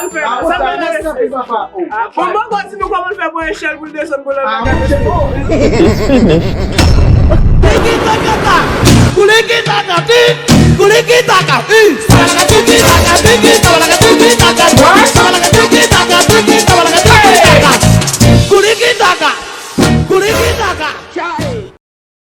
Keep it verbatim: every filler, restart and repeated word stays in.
Sa l fè la, sa l fè la. Bon, bon, bon, di nou kòman l fè pran echèl pou l desann pou l al lakay mesye. Tiki takata, kuliki takati, kuliki takati. Sabalaka tiki taka tiki, sabalaka tiki taka, sabalaka tiki